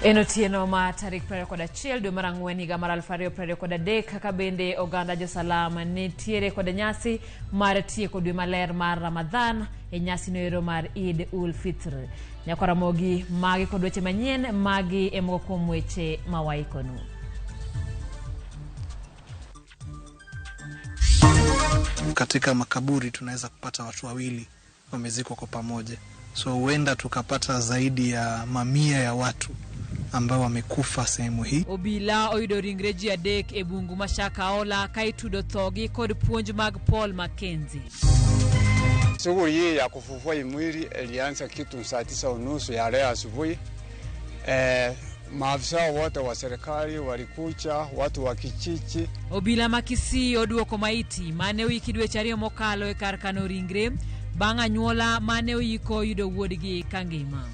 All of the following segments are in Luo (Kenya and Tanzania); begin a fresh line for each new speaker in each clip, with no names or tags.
En otieno ma tarik 21 dwe mar ang'wen higa mar 2023 kaka bende oganda jo-Salam nitiere kod nyasi mar tieko dwe maler mar Ramadhan e nyasi noero mar Eid ul Fitr. Nyakwa Ramogi, magi kod weche manyien, magi e moko kuom weche ma waikonu.
Katika makaburi tunaweza kupata watu wawili wamezikwa kwa pamoja, so huenda tukapata zaidi ya mamia ya watu ambao wamekufa sehemu hii.
Obila oyudo ringre ji adek e bungu ma Shakahola ka itudo thogi kod puonj mag Paul Mackenzie.
Shughuli hii ya kufufua mwili ilianza kitu saa 9:30 ya leo asubuhi. Maafisa wote wa serikali walikuja, watu wa kijiji.
Obila ma Kisii oduoko maiti mane oiki dweche ariyo mokalo e kar kano ringre bang' anyuola mane oyiko yudo wuodgi kangima.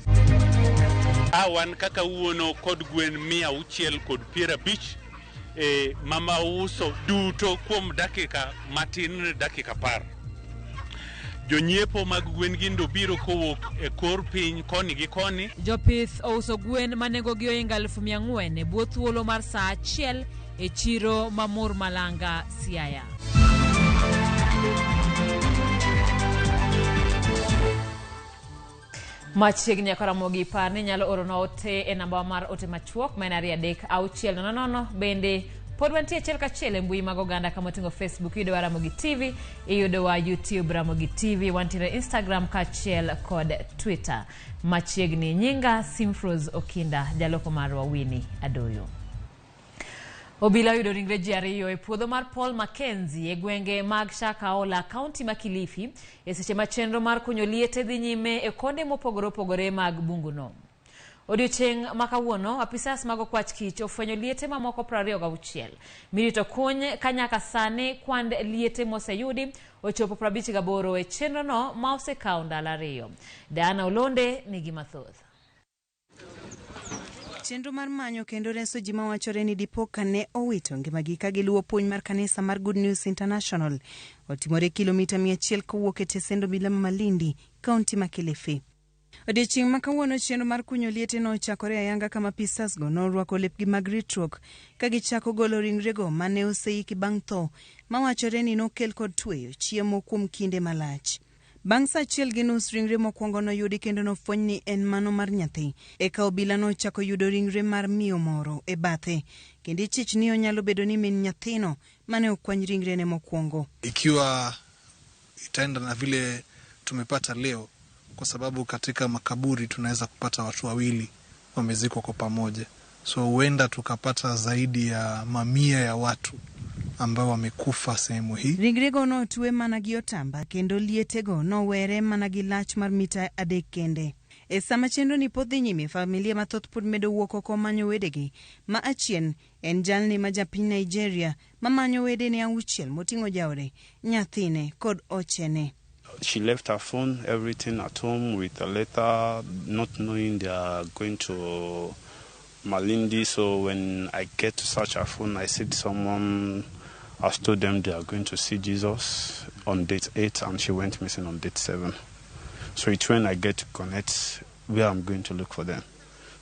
Wan kaka wuono kod gwen 650 mama uso duto kuom dakika matin, dakika 10. Jonyiepo mag gwen gi ndo biro kowuok e kor piny koni gi koni.
Jopith ouso gwen ma nengogi ohingo 400,000 e bwo thuolo mar saa achiel e chiro ma Mur Malanga, Siaya. Machiegni nyaka Ramogi, par ni inyalo oronwa ote e namba mar ote machuok ma en 23600. Bende pod wantie achiel kachiel e mbui mag oganda kama oting'o Facebook iyudowa Ramogi TV, iyudowa YouTube Ramogi TV, wantiere Instagram kaachiel kod Twitter. Machiegni nyinga Simfrose Okinda, jaloko marwa Winnie Adoyo. Obila oyudo ringre ji ariyo e puodho mar Paul Mackenzie e gwenge mag Shakahola, kaunti ma Kilifi, e seche ma chenro mar kunyo liete dhi nyime e konde mopogore opogore mag bunguno. Odiochieng' ma kawuono, apisas mag okwach kich ofwenyo liete mamoko 26 mirito kuny ka nyaka sani kwand liete moseyudi ochopo 58 e chenrono ma osekawo ndalo ariyo. Diana Olonde nigi mathoth.
Chenro mar manyo kendo reso ji mawachore ni dipo ka ne owito ngimagi ka giluwo puonj mar kanisa mar Good News International otimore kilomita 100 kowuok e tesend obila ma Malindi, kaunti ma Kilifi. Odiechieng' ma kawuono chenro mar kunyo liete nochakore ayanga kama apisasgo norwako lepgi mag ritruok ka gichako golo ringrego mane oseiki bang' tho mawachore ni nokel kod tweyo chiemo kuom kinde malach. Bang' saa 1:30 ringre mokwongo noyudi kendo nofweny ni en mano mar nyathi. Eka obila nochako yudo ringre mar miyo moro e bathe kendo ichich ni onyalo bedo ni min nyathino mane okwany ringrene mokwongo.
Ikiwa itaenda na vile tumepata leo, kwa sababu katika makaburi tunaweza kupata watu wawili wamezikwa kwa pamoja, so huenda tukapata zaidi ya mamia ya watu ambao wamekufa sehemu hii.
Ringrego notwe mana gi otamba kendo lietego nowere mana gi lach mar mita 3 kende. E sama chenro ni pod dhi nyime, familia mathoth pod medo wuok oko manyo wedegi, ma achien en jalni ma japiny Nigeria mamanyo wedene 6 moting'o jaode, nyathine kod ochene.
She left her phone, everything at home with a letter, not knowing they are going to Malindi. So when I get to search her phone, I see someone has told them they are going to see Jesus on date 8, and she went missing on date 7. So it's when I get to connect where I'm going to look for them.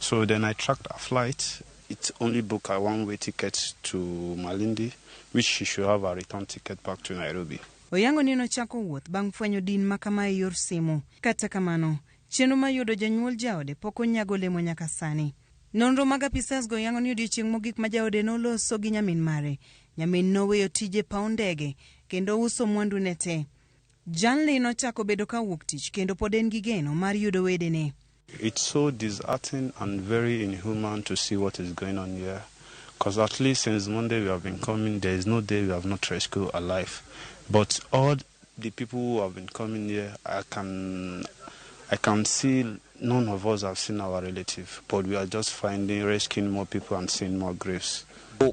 So then I tracked her flight. It only booked a one-way ticket to Malindi, which she should have a return ticket back to Nairobi.
Oyango ni nochako wuoth bang' fwenyo din ma kama e yor simu. Kata kamano, chenro mar yudo janyuol jaode pok onyago olemo nyaka sani. Nonro mag apisasgo yango ni odiechieng' mogik ma jaode noloso gi nyamin mare, nyamin noweyo tije paw ndege kendo uso mwandune te. Jalni nochako bedo ka wuok tich kendo pod en gi geno mar yudo wedene.
It's so disheartening and very inhuman to see what is going on here. Because at least since Monday we have been coming, there is no day we have not rescued a life. But all the people who have been coming here, I can see none of us have seen our relative, but we are just finding, rescuing more people and seeing more graves.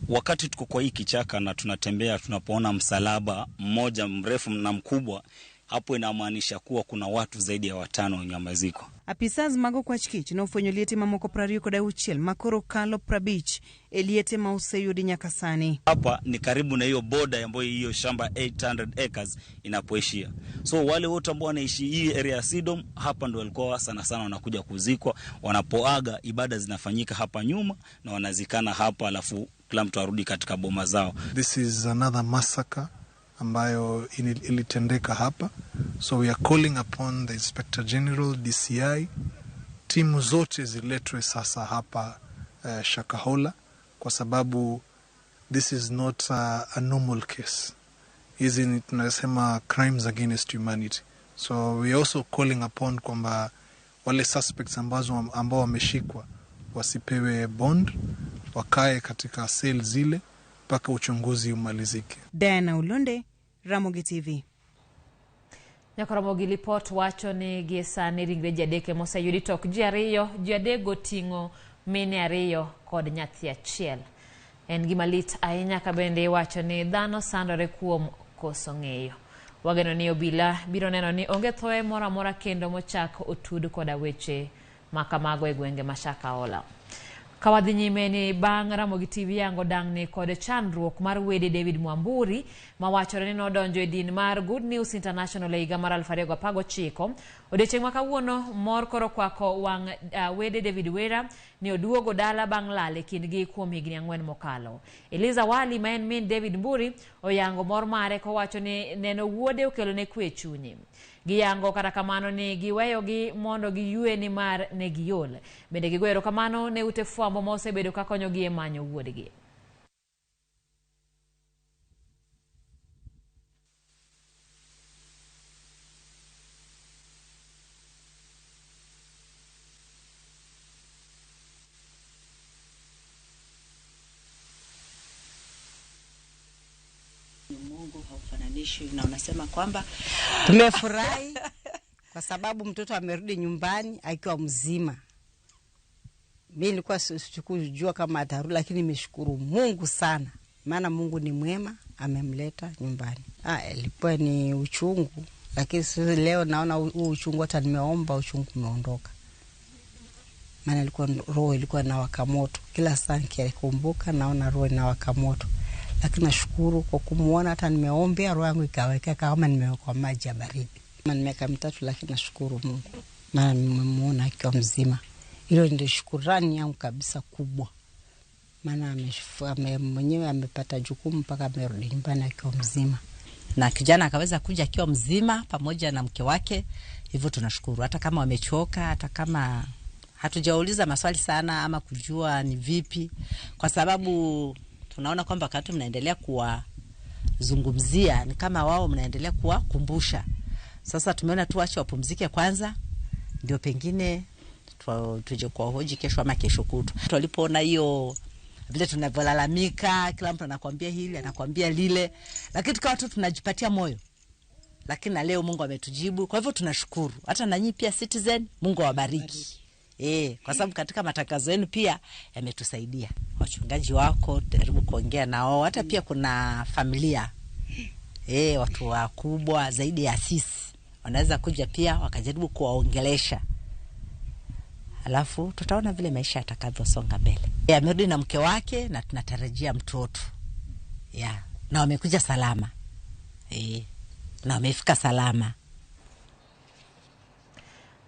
Wakati tuko kwa hii kichaka na tunatembea, tunapoona msalaba mmoja mrefu na mkubwa, Hapo inamaanisha kuwa kuna watu zaidi ya 5 wenye wamezikwa.
Apisas mag okwach kich nofwenyo liete mamoko 26 makoro kalo 50 e liete ma oseyudi nyaka sani.
Hapa ni karibu na hiyo border ambayo hiyo shamba 800 acres inapoishia. So wale wote ambao wanaishi hii area ya Sidom hapa ndio walikuwa sana sana wanakuja kuzikwa. Wanapoaga ibada zinafanyika hapa nyuma na wanazikana hapa, alafu kila mtu arudi katika boma zao.
This is another massacre ambayo ilitendeka hapa. So we are calling upon the Inspector General, DCI, timu zote ziletwe sasa hapa Shakahola, kwa sababu this is not a normal case. Hizi ni tunasema crimes against humanity. So we are also calling upon kwamba wale suspects ambao wameshikwa wasipewe bond, wakae katika cell zile mpaka uchunguzi umalizike.
Diana Ulonde, Ramogi TV.
Nyakoromogi lipot wacho ni gie sani ringre ji 3 moseyudi tok ji 2, ji 3 oting'o mine 2 kod nyathi achiel. En gima lit ahinya ka bende iwacho ni dhano sandore kuom koso ng'eyo. Wageno ni obila biro neno ni onge thoe moro amora kendo mochak otud koda weche makamago e gwenge ma Shakahola. Kawadhi nyime ni bang' Ramogi TV yango dang'ni kod chandruok mar wede David Mwamburi mawachore ni nodonjo e din mar Good News International e higa mar 2019. Odiochieng' ma kawuono mor koro kwako wang' wede David Wera ni oduogo dala bang' lal e kindgi kuom higni 4 mokalo. Eliza Wali ma en min David Mburi oyango mor mare kowacho ni neno wuode okelone kwe e chunye. Giyango kata kamano ni giweyogi mondo giyue ni mar ne giol. Bende gigoyo erokamano ne ute fwambo mosebedo ka konyogi e manyo wuodgi.
Mungu haufananishi na unasema kwamba
tumefurahi kwa sababu mtoto amerudi nyumbani akiwa mzima. Mimi nilikuwa sikujua kama atarudi, lakini nimeshukuru Mungu sana, maana Mungu ni mwema, amemleta nyumbani. Ilikuwa ni uchungu, lakini leo naona huu uchungu, hata nimeomba uchungu umeondoka. Maana ilikuwa roho ilikuwa inawaka moto, kila saa nikikumbuka naona roho inawaka moto. Lakini nashukuru kwa kumuona, hata nimeombea roho yangu ikaweka kama nimewekwa maji ya baridi. Maana miaka 3, lakini nashukuru Mungu maana nimemuona akiwa mzima. Hilo ndio shukrani yangu kabisa kubwa. Maana mwenyewe amepata jukumu mpaka amerudi nyumbani akiwa mzima.
Na kijana akaweza kuja akiwa mzima pamoja na mke wake. Hivyo tunashukuru, hata kama wamechoka, hata kama hatujauliza maswali sana ama kujua ni vipi, kwa sababu tunaona kwamba wakati mnaendelea kuwazungumzia ni kama wao mnaendelea kuwakumbusha. Sasa tumeona tu acha wapumzike kwanza, ndio pengine tuje kuwahoji kesho ama kesho kutwa. Tulipoona hiyo vile tunavyolalamika, kila mtu anakuambia hili, anakuambia lile, lakini tukawa tu tunajipatia moyo. Lakini na leo Mungu ametujibu, kwa hivyo tunashukuru. Hata na nyinyi pia Citizen, Mungu awabariki. Kwa sababu katika matangazo yenu pia yametusaidia. Wachungaji wako jaribu kuongea nao, hata pia kuna familia watu wakubwa zaidi ya sisi wanaweza kuja pia wakajaribu kuwaongelesha. Alafu tutaona vile maisha yatakavyosonga mbele. Amerudi na mke wake na tunatarajia mtoto. Na wamekuja salama. Na wamefika salama.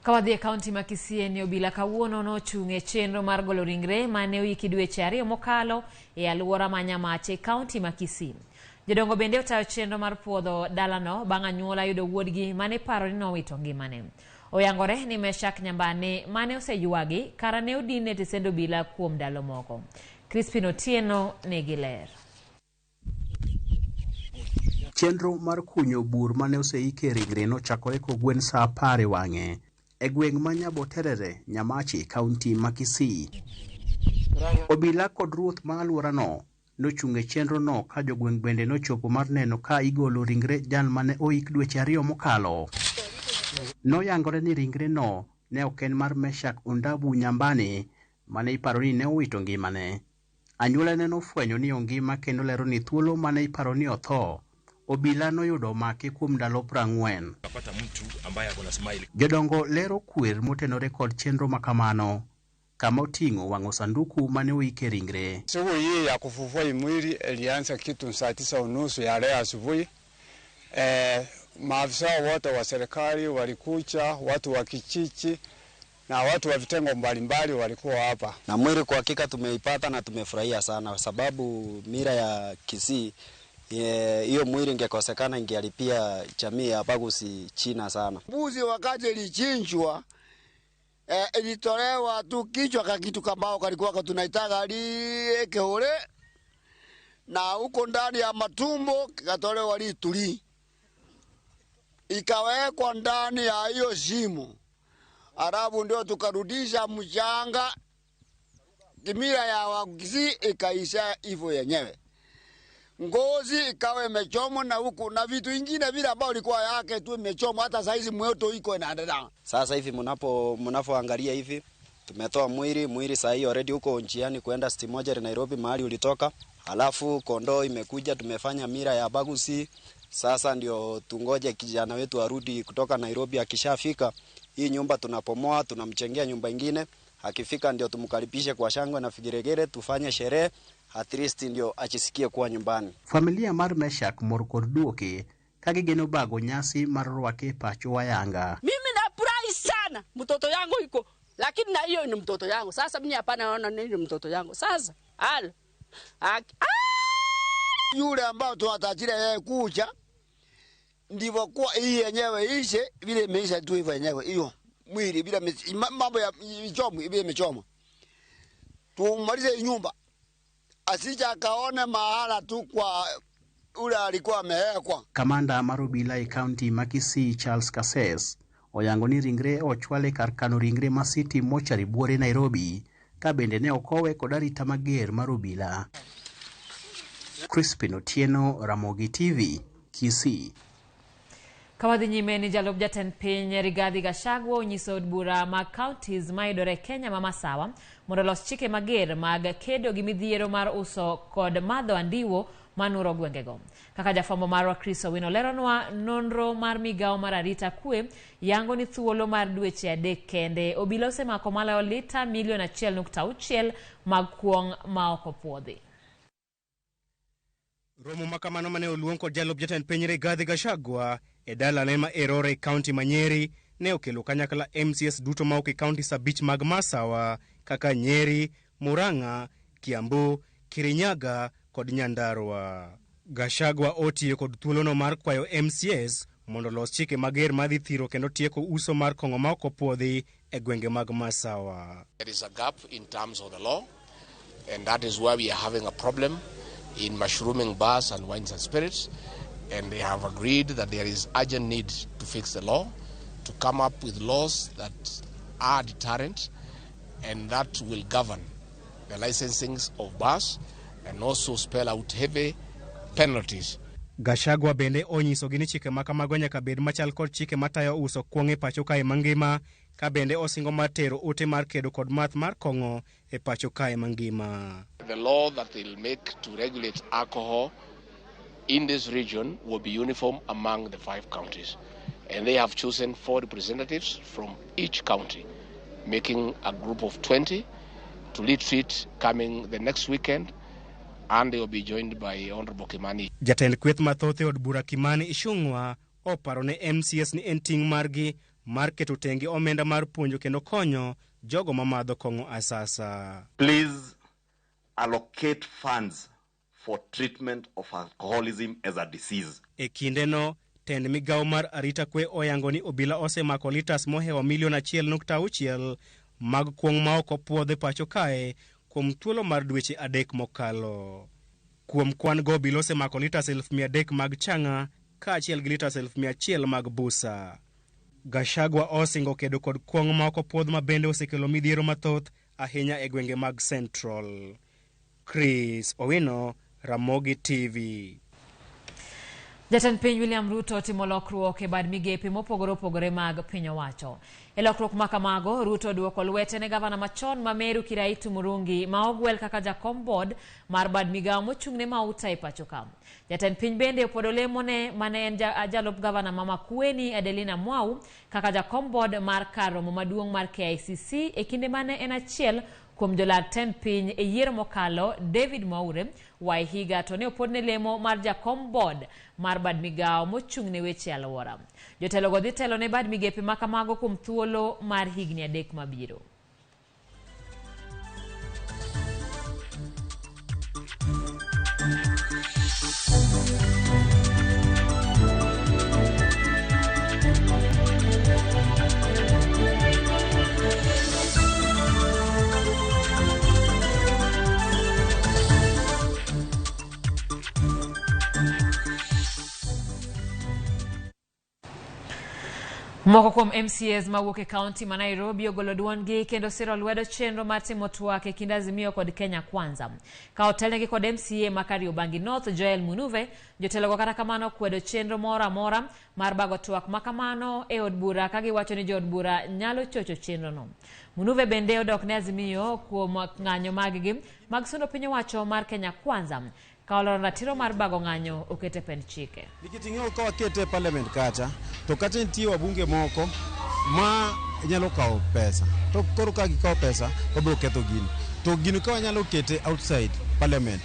Kawadhi e kaunti ma Kisii ni obila kawuono nochung' e chenro mar golo ringre mane oiki dweche 2 mokalo e alwora ma Nyamache, kaunti ma Kisii. Jodongo bende otayo chenro mar puodho dalano bang' anyuola yudo wuodgi mane paro ni nowito ngimane. Oyangore ni Meshak Nyambane mane oseywagi kara ne odin e tesend obila kuom ndalo moko. Crispin Otieno nigi ler.
Chenro mar kunyo bur mane oseike ringre nochakore kogwen saa 10 e wang'e e gweng' ma Nyaboterere, Nyamache, kaunti ma Kisii. Obila kod ruoth ma alworano nochung' e chenro no ka jogweng' bende nochopo mar neno ka igolo ringre jal mane oik dweche 2 mokalo. Noyangore ni ringre no ne ok en mar Meshak Ondabu Nyambane mane iparo ni ne owito ngimane. Anyuolane nofwenyo ni ongima kendo lero ni thuolo mane iparo ni otho Obila noyudo omake kuom ndalo 40.
Kapata mtu ambaye ako na smile.
Jodongo lero kwer motenore kod chenro makamano kama oting'o wang'o sanduku mane oike ringre.
Shughuli hii ya kufufua mwili ilianza kitu saa 9:30 ya leo asubuhi. Maafisa wote wa serikali walikuja, watu wa kijiji na watu wa vitengo mbalimbali walikuwa hapa.
Na mwili kwa hakika tumeipata na tumefurahia sana, sababu mila ya Kisii hiyo mwili ingekosekana ingeharibia jamii ya Bagusi China sana.
Mbuzi wakati ilichinjwa ilitolewa tu kichwa ka kitu kambao kalikuwa tunaitaga liekehore, na huko ndani ya matumbo kikatolewa lituli ikawekwa ndani ya hiyo shimo, alafu ndio tukarudisha mchanga. Kimila ya Wakisii ikaisha hivyo yenyewe, ngozi ikawa imechomwa na huku na vitu vingine vile ambao ilikuwa yake tu imechomwa. Hata saizi moto iko inaendelea.
Sasa hivi mnapoangalia hivi tumetoa mwili saa hii already huko njiani kuenda City Moja Nairobi mahali ulitoka. Halafu kondoo imekuja, tumefanya mila ya Bagusi. Sasa ndio tungoje kijana wetu arudi kutoka Nairobi. Akishafika hii nyumba tunapomoa, tunamchengea nyumba ingine. Akifika ndio tumkaribishe kwa shangwe na vigeregere, tufanye sherehe, at least ndio achisikie kuwa nyumbani.
Familia mar Meshak mor kod duoke ka gigeno bago nyasi mar rwake pacho wayanga.
Mimi nafurahi sana, mtoto yangu iko, lakini na hiyo ni mtoto yangu. Sasa mimi hapana naona nini mtoto yangu. Sasa al
yule ambao tunatarajia yeye kuja, ndivyo kwa hii yenyewe ishe vile imeisha tu hivyo yenyewe hiyo mwili bila mambo ya michomo vile michomo. Tumalize nyumba asija akaone mahala tu kwa ule alikuwa amewekwa.
Kamanda mar obila e county ma Kisii Charles Kases oyango ni ringre ochwale kar kano ringre ma City Mortuary buore Nairobi, ka bende ne okowe kod arita mager mar obila. Crispin Otieno, Ramogi TV, Kisii.
Kawadhi nyime ni jalup jatend piny Rigathi Gachagua onyiso od bura mag counties mayudore Kenya ma Masawa mondo olos chike mager mag kedo gi midhiero mar uso kod madho andiwo manuro gwengego. Kaka jafwambo marwa Chris Owino leronwa, nonro mar migawo mar arita kwe yango ni thuolo mar dweche 3 kende obila osemako maloyo lita milion 1.6 mag kuong' ma ok opuodhi.
Romo makamano mane oluong kod jalup jatend piny Rigathi Gachagua e dalane ma Erore e kaunti ma Nyeri ne okelo kanyakla MCS duto ma ok e kaunti 5 mag Masawa kaka Nyeri, Murang'a, Kiambu, Kirinyaga kod Nyandarua. Gachagua otiyo kod thuolono mar kwayo MCS mondo olos chike mager madhi thiro kendo tieko uso mar kong'o ma ok opuodhi e gwenge mag Masawa.
There is a gap in terms of the law, and that is why we are having a problem in mushrooming bars and wines and spirits, and they have agreed that there is urgent need to fix the law, to come up with laws that are deterrent and that will govern the licensing of bars and also spell out heavy penalties.
Gachagua bende onyisogi ni chike makamago nyaka bed machal kod chike matayo uso kuong' e pacho kae mangima, ka bende osingo mar tero ote mar kedo kod math mar kong'o e pacho kae mangima.
The law that they'll make to regulate alcohol in this region will be uniform among the 5 counties. And they have chosen 4 representatives from each county, making a group of 20 to retreat coming the next weekend, and they will be joined by Honorable Kimani.
Jatend kweth mathoth e od bura Kimani Ichung'wa oparo ne MCS ni en ting' margi mar keto tenge omenda mar puonjo kendo konyo jogo mamadho kong'o asasa.
Please allocate funds for treatment of alcoholism as a disease.
E kindeno, tend migawo mar arita kwe oyango ni obila osemako litas mohewo milion 1.6 mag kuong' ma ok opuodhi pacho kae kuom thuolo mar dweche 3 mokalo. Kuom kwan go, obila osemako litas 300,000 mag chang'a kaachiel gi litas 100,000 mag busa. Gachagua osingo kedo kod kuong' ma ok opuodh ma bende osekelo midhiero mathoth ahinya e gwenge mag Central. Chris Owino, Ramogi TV.
Jatend piny William Ruto otimo lokruok e bad migepe mopogore opogore mag piny owacho. E lokruok ma kamago, Ruto oduoko lwete ne gavana machon ma Meru Kiraitu Murungi ma ogwel kaka jakom board mar bad migawo mochung' ne mauta e pacho ka. Jatend piny bende opodo lemo ne mane en jalup gavana ma Makueni Adelina Mwau kaka jakom board mar kar romo maduong' mar KICC e kinde mane en achiel kuom jolad tend piny e yiero mokalo. David Mwaure Waihiga to ne opodne lemo mar jakom board mar bad migawo mochung' ne weche alwora. Jotelogo dhi telo ne bad migepe ma kamago kuom thuolo mar higni 3 mabiro. Moko kuom MCAs mawuok e kaunti ma Nairobi ogolo duondgi kendo siro lwedo chenro mar timo twak e kind Azimio kod Kenya Kwanza. Ka otelnegi kod MCA ma Kariobangi North Joel Munuve, jotelogo kata kamano kwedo chenro moro amora mar bago twak ma kamano e od bura ka giwacho ni jood bura nyalo chocho chenrono. Munuve bende odok ne Azimio kuom ng'anyo maggi mag sundo piny owacho mar Kenya Kwanza ka oloro ratiro mar bago ng'anyo okete pend chike.
Nikech ing'eyo ka wakete e parliament kacha, to kacha nitie wabunge moko ma nyalo kawo pesa. To koro ka gikawo pesa, wabiro ketho gini. To gini ka wanyalo kete outside parliament,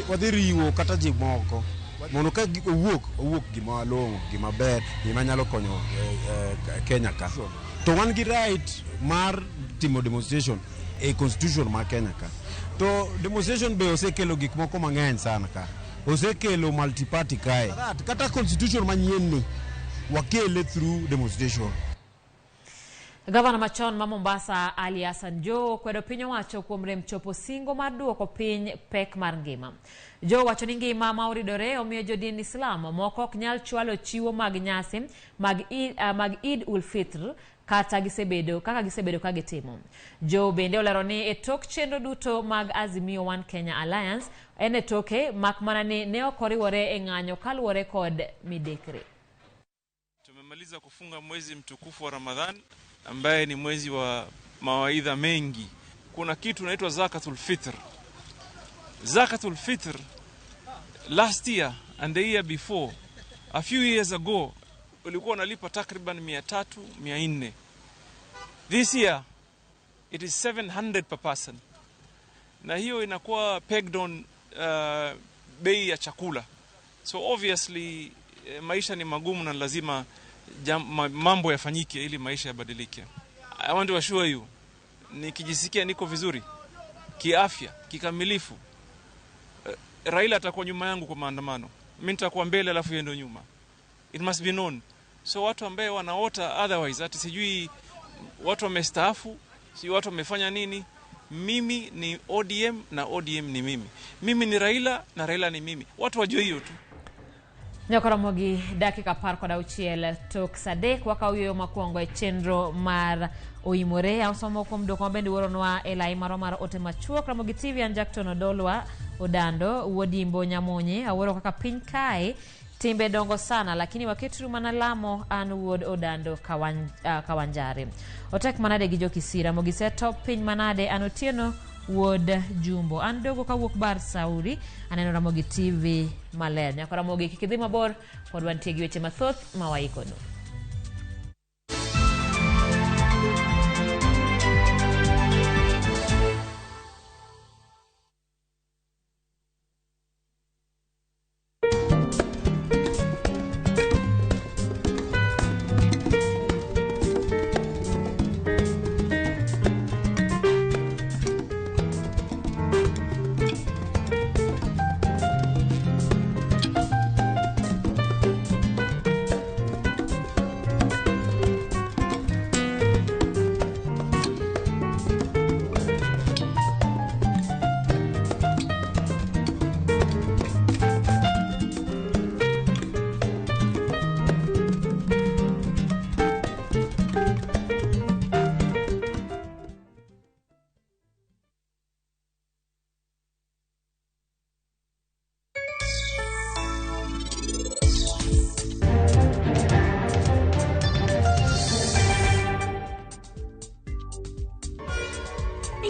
wadhi riwo kata ji moko mondo ka owuok gima long'o, gima ber, gima nyalo konyo Kenya ka. To wan gi right mar timo demonstration e constitution ma Kenya ka. To demonstration be osekelo gik moko mang'eny sana ka. Osekelo multi-party kae. Kata constitution manyien ni wakele through demonstration.
Gavana machon ma Mombasa Ali Hassan Joho kwedo piny owacho kuom rem chopo singo mar duoko piny pek mar ngima. Joho wacho ni ngima ma oridore omiyo jodin Islam moko ok nyal chwalo chiwo mag nyasi mag Eid ul Fitr kata gisebedo kaka gisebedo ka gitimo. Joho bende olero ni e tok chenro duto mag Azimio One Kenya Alliance en e toke mak mana ni ne ok oriwore e ng'anyo kaluwore kod midekre.
Tumemaliza kufunga mwezi mtukufu wa Ramadhan ambaye ni mwezi wa mawaidha mengi. Kuna kitu inaitwa Zakatul Fitr. Zakatul Fitr last year and the year before, a few years ago, ulikuwa unalipa takriban 300, 400. This year it is 700 per person. Na hiyo inakuwa pegged on bei ya chakula. So obviously maisha ni magumu na lazima mambo yafanyike ili maisha yabadilike. I want to assure you, nikijisikia niko vizuri kiafya, kikamilifu, Raila atakuwa nyuma yangu kwa maandamano. Mimi nitakuwa mbele alafu yeye ndio nyuma. It must be known. So watu ambao wanaota otherwise, ati sijui watu wamestaafu, sijui watu wamefanya nini, mimi ni ODM na ODM ni mimi. Mimi ni Raila na Raila ni mimi. Watu wajue hiyo tu.
Nyakoromogi dakika 16 tok sadek wakauyo makwongo e chenro mar oimore. Asomo kuom dwoko mabende wuoronwa e lai marwa mar ote machuok. Ramogi TV an Jackton Odolwa Odando Wuodimbo Nyamonye awuoro kaka piny kae timbe dongo sana, lakini waketuru mana lamo. An wuod Odando Kawanjare. Otek manade gi jokisira mogiseto piny manade. An Otieno wuod Jumbo. An dogo kawuok Bar Sauri aneno Ramogi TV maler. Nyako Ramogi kik idhi mabor, pod wantie gi weche mathoth ma waikonu.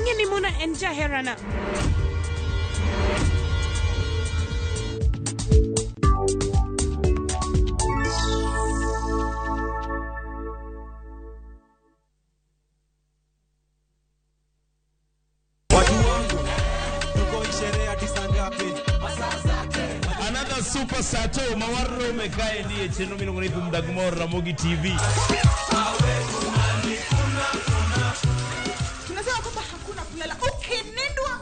Ing'e ni Mona en jaherana.
Watu wangu, tuko hii sherehe hadi saa ngapi?
Another super sato mawarome kaendi e chenro miluongo ni Thum Dag Mor Ramogi TV.
Tunasema kwamba hakuna kulala, ukinindwa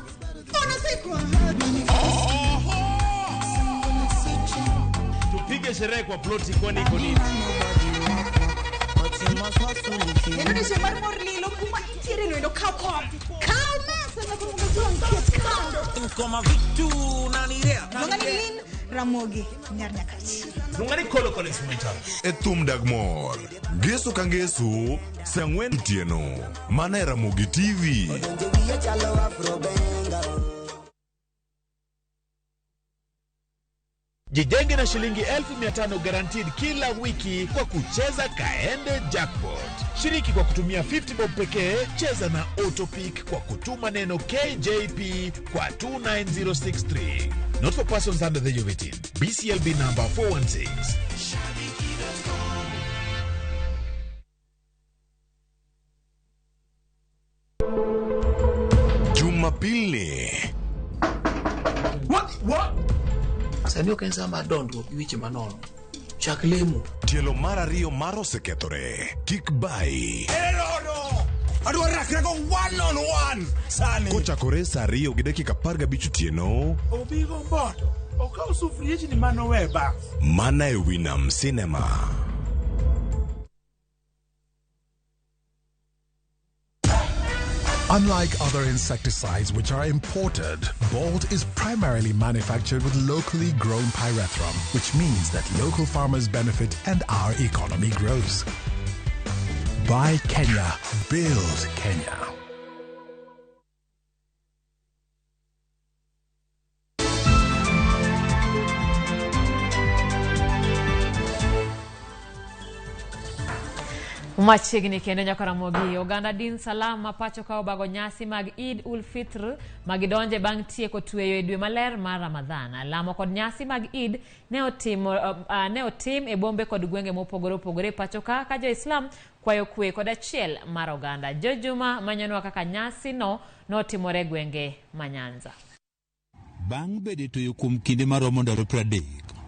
unazikwa.
Tupige sherehe kwa ploti kwani iko nini?
Neno ni mar mor lilo kuma intiere no endo kaw kom. Kaw mesa na kumunga ket kando.
Koma vitu nanirea.
Luonga ni Lynn Ramogi Nyar Nyakach.
Luonga ni Kolo Collins Mwita.
E thum dag mor ngeso ka ngeso saa ang'wen otieno mana e Ramogi TV.
Jijenge na shilingi 1500 guaranteed kila wiki kwa kucheza Kaende Jackpot. Shiriki kwa kutumia 50 bob pekee, cheza na Autopick kwa kutuma neno KJP kwa 29063. Not for persons under the age of 18. BCLB number 416.
Jumapili.
What? What? Sani ok en sa mar dondruok gi weche manono. Chak lemo.
Tielo mar ariyo mar osekethore. Kik bai.
Erono! Adwa rakre go one on one sani.
Kochakore saa 2:15 otieno.
Obigo mboto. Okaw sufriechni manowe bas.
Mana e Winam Cinema.
Unlike other insecticides which are imported, Bolt is primarily manufactured with locally grown pyrethrum, which means that local farmers benefit and our economy grows. Buy Kenya, build Kenya.
Machiegni kendo nyaka Ramogi, oganda din Salam ma pacho ka obago nyasi mag Eid ul Fitr magidonje bang' tieko tweyo e dwe maler mar Ramadhan. Lamo kod nyasi mag Eid ne otim e bombe kod gwenge mopogore opogore pacho ka ka jo-Islam kwayo kwe kod achiel mar oganda. Jojuma manyonwa kaka nyasi no notimore gwenge ma Nyanza.
Bang' bedo tweyo kuom kinde maromo ndalo 30,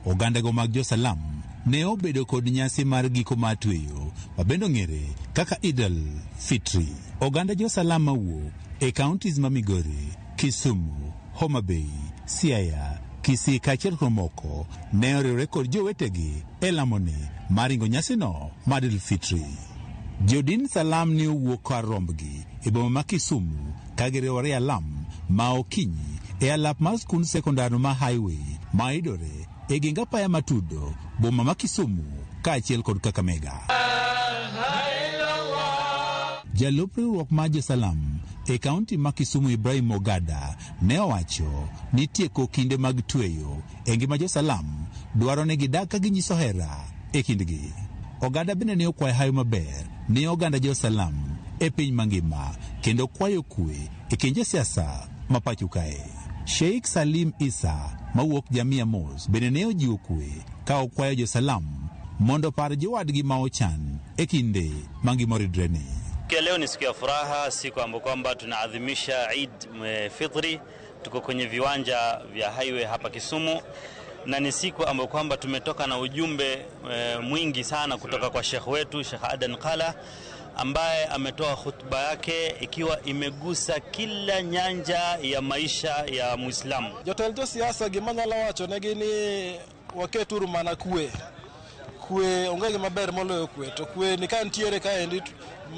ogandago mag jo-Salam ne obedo kod nyasi mar giko mar tweyo mabende ong'ere kaka Eid al-Fitri. Oganda jo-Salam mawuok e counties ma Migori, Kisumu, Homa Bay, Siaya, Kisii kaachiel kod moko ne oriwore kod jowetegi e lamoni mar ringo nyasino mar Eid al-Fitri. Jodin Salam ne owuok kar rombgi e boma ma Kisumu ka giriwore e alam ma okinyi e alap mar skund sekondar ma Highway ma yudore e geng apaya matudo boma ma Kisumu kaachiel kod Kakamega. Jalup riwruok mar jo-Salam e kaunti ma Kisumu Ibrahim Ogada ne owacho ni tieko kinde mag tweyo e ngima jo-Salam dwaro ni gidag ka ginyiso hera e kindgi. Ogada bende ne okwayo hawi maber ne oganda jo-Salam e piny mangima kendo kwayo kwe e kind josiasa ma pacho kae. Sheikh Salim Isa mawuok Jamia Mosque bende ne ojiwo kwe ka okwayo jo-Salam mondo opar jowadgi ma ochan e kinde ma ngima oridreni.
Leo ni siku ya furaha, siku ambayo kwamba tunaadhimisha Eid Fitri. Tuko kwenye viwanja vya highway hapa Kisumu, na ni siku ambayo kwamba tumetoka na ujumbe mwingi sana kutoka kwa Sheikh wetu Sheikh Adan Kala, ambaye ametoa hutuba yake ikiwa imegusa kila nyanja ya maisha ya Muislamu.
Jotend josiasa gima anyalo wacho negi ni waketuru mana kwe. Kwe onge gima ber moloyo kwe, to kwe ni ka nitiere kaendi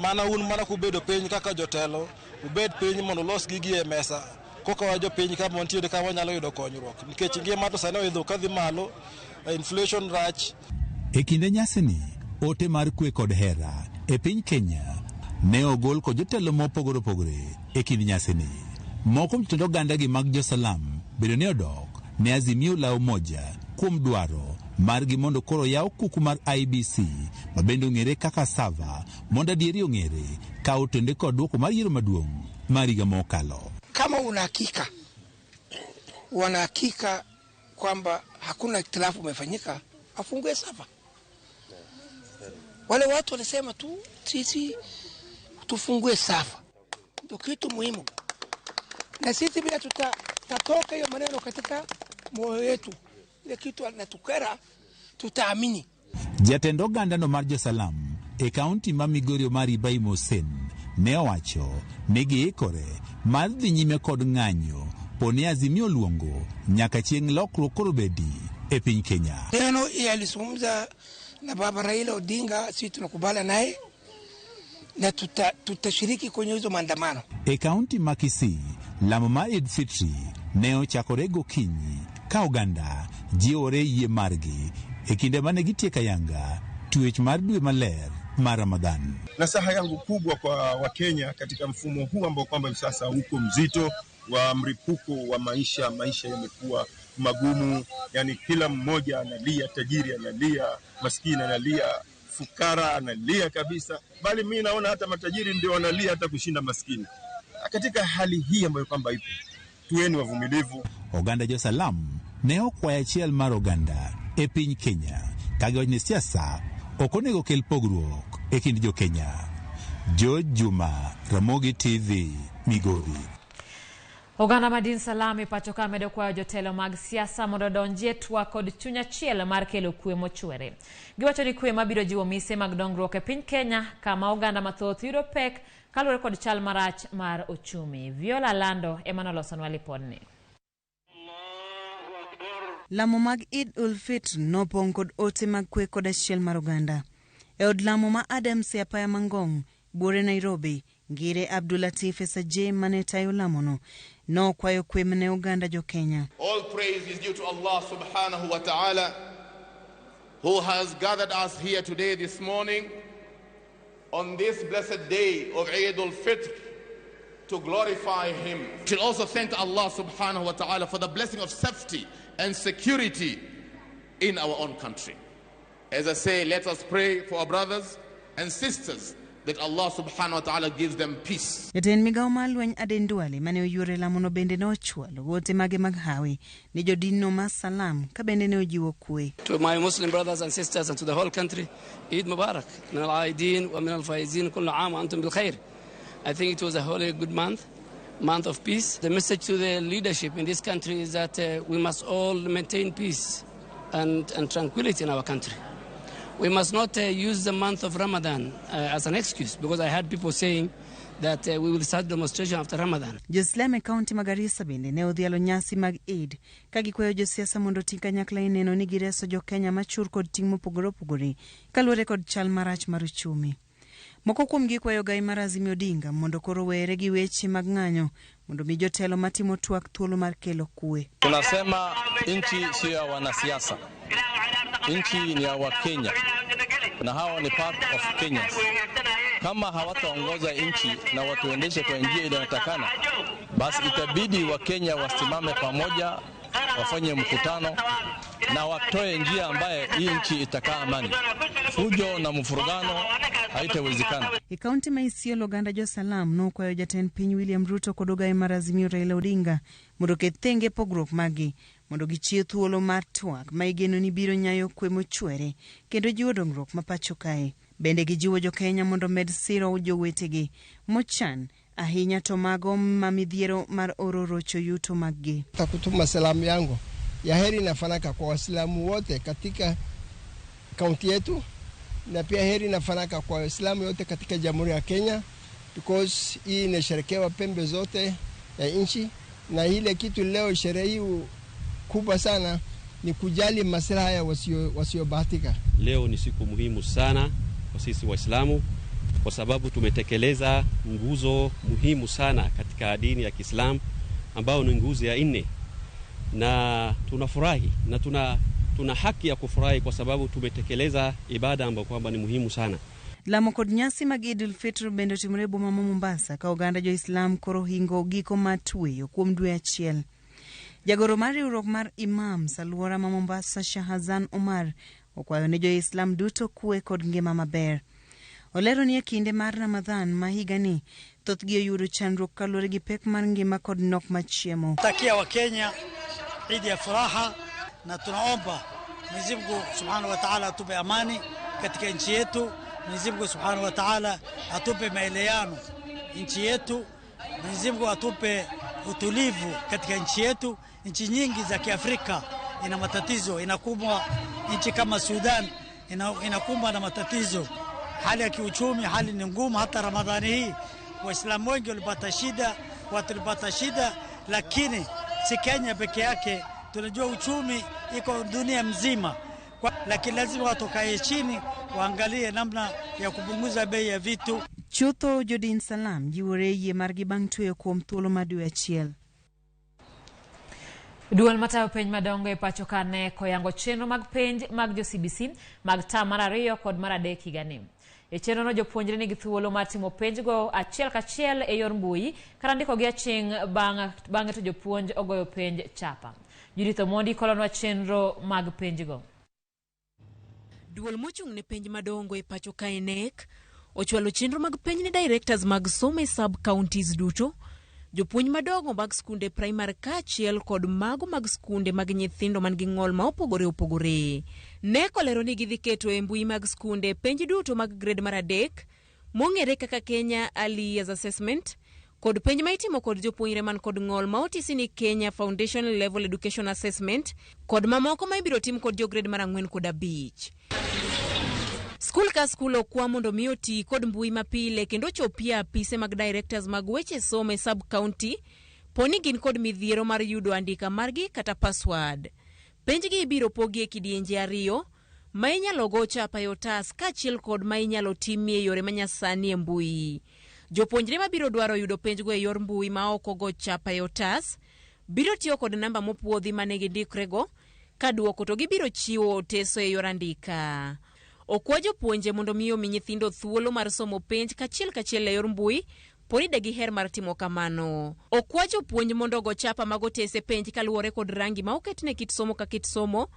mana un mana kubedo piny kaka jotelo, ubed piny mondo ulos gigi e mesa. Koka wa jopiny kama wantiere ka wanyalo yudo konyruok nikech ngima to sani oidho kadhi malo, inflation rach.
E kinde nyasini, ote mar kwe kod hera e piny Kenya ne ogol kod jotelo mopogore opogore e kind nyasini. Moko kuom jotend ogandagi mag jo-Salam bende ne odok ne Azimio la Umoja kuom dwaro margi mondo koro yaw kuku mar IBC ma bende ong'ere kaka Sava mondo adieri ong'ere Ka otenore kod duoko mar yiero maduong' mar higa mokalo.
Kama una hakika, wana hakika kwamba hakuna itilafu umefanyika, afungue server. Wale watu walisema tu sisi tufungue server, ndio kitu muhimu, na sisi bila tutatoka hiyo maneno katika moyo wetu, ile kitu anatukera tutaamini.
Jatend ogandano mar Jo-Salam e kaunti ma Migori Omar Ibrahim Hussein ne owacho ni giikore mar dhi nyime kod ng'anyo poni Azimio luongo nyaka chieng' lokruok koro bedi e piny Kenya.
Neno hii alizungumza na baba Raila Odinga, sisi tunakubali naye na tutashiriki kwenye hizo maandamano.
E kaunti ma Kisii, lamo mar Eid Fitri ne ochakore gokinyi ka oganda jiwore yie margi e kinde mane gitieko ayanga twech mar dwe maler mar Ramadhan.
Nasaha yangu kubwa kwa Wakenya katika mfumo huu ambao kwamba hivi sasa uko mzito wa mripuko wa maisha, maisha yamekuwa magumu, yani kila mmoja analia, tajiri analia, maskini analia, fukara analia kabisa, bali mi naona hata matajiri ndio wanalia hata kushinda maskini. Katika hali hii ambayo kwamba ipo, tuweni wavumilivu.
Oganda Jo-Salam ne okwayo achiel mar oganda e piny Kenya ka giwacho ni siasa ok onego kel pogruok e kind jo-Kenya. George Juma, Ramogi TV, Migori.
Oganda ma din Salam e pacho ka medo kwayo jotelo mag siasa mondo odonjie twak kod chuny achiel mar kelo kwe mochwere. Giwacho ni kwe mabiro jiwo mise mag dongruok e piny Kenya kama oganda mathoth yudo pek kaluwore kod chal marach mar ochumi. Viola Lando ema nolosonwa lipodni.
Lamo mag Eid ul Fitr nopong' kod ote mag kwe kod achiel mar oganda. E od lamo ma Adams e apaya Mangong, buore Nairobi, Ngire Abdulatif Esaje mane tayo lamono nokwayo kwe ne oganda jo Kenya.
All praise is due to Allah subhanahu wa ta'ala, who has gathered us here today this morning on this blessed day of Eid al-Fitr to glorify him. We should also thank Allah subhanahu wa ta'ala for the blessing of safety and security in our own country. As I say, let us pray for our brothers and sisters that Allah subhanahu wa ta'ala gives them peace.
Jatend migawo mar lweny Aden Duale mane oyuoro e lamono bende nochwalo ote mage mag hawi ne jodinno mar Salam ka bende ne ojiwo kwe.
To my Muslim brothers and sisters and to the whole country, Eid Mubarak. Min al-aidin wa min al-faizin, kullu aam wa antum bil khair. I think it was a holy good month, month of peace. The message to the leadership in this country is that we must all maintain peace and tranquility in our country. We must not use the month of Ramadan as an excuse, because I had people saying that we will start demonstration after Ramadan.
Jo-Islam e kaunti ma Garissa bende ne odhialo nyasi mag Eid ka gikwayo josiasa mondo oti kanyakla e neno ni gireso jo-Kenya machur kod ting' mopogore opogore kaluwore kod chal marach mar uchumi. Moko kuomgi kwayo gai mar Azimio Odinga mondo koro were gi weche mag ng'anyo mondo mi jotelo matimo twak thuolo mar kelo kwe.
Tunasema nchi sio ya wanasiasa, nchi ni ya Wakenya na hao ni part of Kenyans. Kama hawataongoza nchi na watuendeshe kwa njia inayotakana, basi itabidi Wakenya wasimame pamoja, wafanye mkutano na watoe njia ambaye hii nchi itakaa amani. Fujo na mfurugano haitawezekana.
E kaunti ma Isiolo, oganda jo-Salam nokwayo jatend piny William Ruto kod ogaye mar Azimio Raila Odinga mondo oket thenge pogruok maggi mondo gichiw thuolo mar twak ma igeno ni biro nyayo kwe mochwere kendo jiwo dongruok ma pacho kae. Bende gijiwo jo-Kenya mondo omed siro jowetegi mochan ahinya to mago ma midhiero mar oro rocho yuto maggi.
Takutuma salamu yangu ya heri na fanaka kwa Waislamu wote katika kaunti yetu, na pia heri na fanaka kwa Waislamu wote katika Jamhuri ya Kenya, because hii inasherekewa pembe zote ya nchi, na ile kitu leo sherehe hii kubwa sana ni kujali maslaha ya wasiobahatika.
Leo ni siku muhimu sana kwa sisi Waislamu kwa sababu tumetekeleza nguzo muhimu sana katika dini ya Kiislamu ambayo ni nguzo ya 4, na tunafurahi na tuna haki ya kufurahi kwa sababu tumetekeleza ibada ambayo kwamba ni muhimu sana.
Lamo kod nyasi mag Eid al-Fitr bende otimore e boma ma Mombasa ka oganda jo-Islam koro hingo giko mar tweyo kuom dwe achiel. Jagoro mar riwruok mar Imams alwora ma Mombasa Shahazan Omar okwayo ne jo-Islam duto kwe kod ngima maber. Olero ni e kinde mar Ramadhan ma higani, thothgi oyudo chandruok kaluwore gi pek mar ngima kod nok mar chiemo.
Takia Wakenya Idi ya furaha na tunaomba Mwenyezi Mungu Subhanahu wa Ta'ala atupe amani katika nchi yetu. Mwenyezi Mungu Subhanahu wa Ta'ala atupe maelewano nchi yetu. Mwenyezi Mungu atupe utulivu katika nchi yetu. Nchi nyingi za Kiafrika ina matatizo, inakumbwa nchi kama Sudan inakumbwa na matatizo, hali ya kiuchumi, hali ni ngumu. Hata Ramadhani hii Waislamu wengi walipata shida, watu walipata shida, lakini si Kenya peke yake. Tunajua uchumi iko dunia mzima, lakini lazima watu kae chini waangalie namna ya kupunguza bei ya vitu.
Chutho jodin Salam jiwore yie margi bang' tweyo kuom thuolo mar dwe achiel.
Duol matayo penj madongo e pacho ka ne koyango chenro mag penj mag jo CBC mag tam mar 2 kod mar 3 higani. E chenrono jopuonjre nigi thuolo mar timo penjgo achiel kachiel e yor mbui kata ndikogi aching' bang'e to jopuonj ogoyo penj chapa. Judith Omondi kolonwa chenro mag penjgo.
Duol mochung' ne penj madongo e pacho ka KNEC ochwalo chenro mag penj ne directors mag somo e sub counties duto, jopuonj madongo mag skunde primary kaachiel kod mago mag skunde mag nyithindo man gi ng'ol ma opogore opogore. KNEC olero ni gidhi keto e mbui mag skunde penj duto mag grade mar 3 mong'ere kaka Kenya Early Years Assessment kod penj ma itimo kod jopuonjre man kod ng'ol ma otisi ni Kenya Foundation Level Education Assessment kod mamoko ma ibiro tim kod jo grade mar 4 kod 5. Skul ka skul okwa mondo mi oti kod mbui mapile kendo chopie apise mag directors mag weche somo e sub county poni gin kod midhiero mar yudo andika margi kata password. Penjgi ibiro pogi e kidienje 2 ma inyalo go chapa e otas kaachiel kod ma inyalo timie yore manyasani e mbui. Jopuonjre mabiro dwaro yudo penjgo e yor mbui ma ok ogo chapa e otas biro tiyo kod namba mopuodhi manegindikrego ka duoko to gibiro chiwo oteso e yor andika. Okwa jopuonje mondo mi omi nyithindo thuolo mar somo penj kachiel kachiel e yor mbui poni de giher mar timo kamano. Okwa jopuonj mondo ogo chapa mag otese penj kaluwore kod rangi ma oketne kit somo ka kit somo,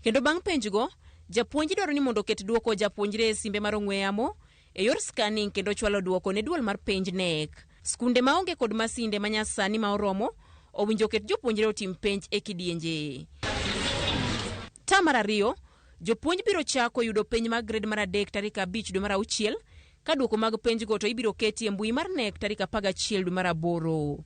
kendo bang' penjgo japuonj dwaro ni mondo oket duoko japuonjre e simbe mar ong'we yamo e yor scanning kendo chwalo duoko ne duol mar penj KNEC. Skunde maonge kod masinde manyasani ma oromo owinjo oket jopuonjre otim penj e kidienje. Tam mar 2, jopuonj biro chako yudo penj mag grade mar 3 tarik 5 dwe mar 6 ka duoko mag penjgo to ibiro keti e mbui mar KNEC tarik 11 dwe mar 8.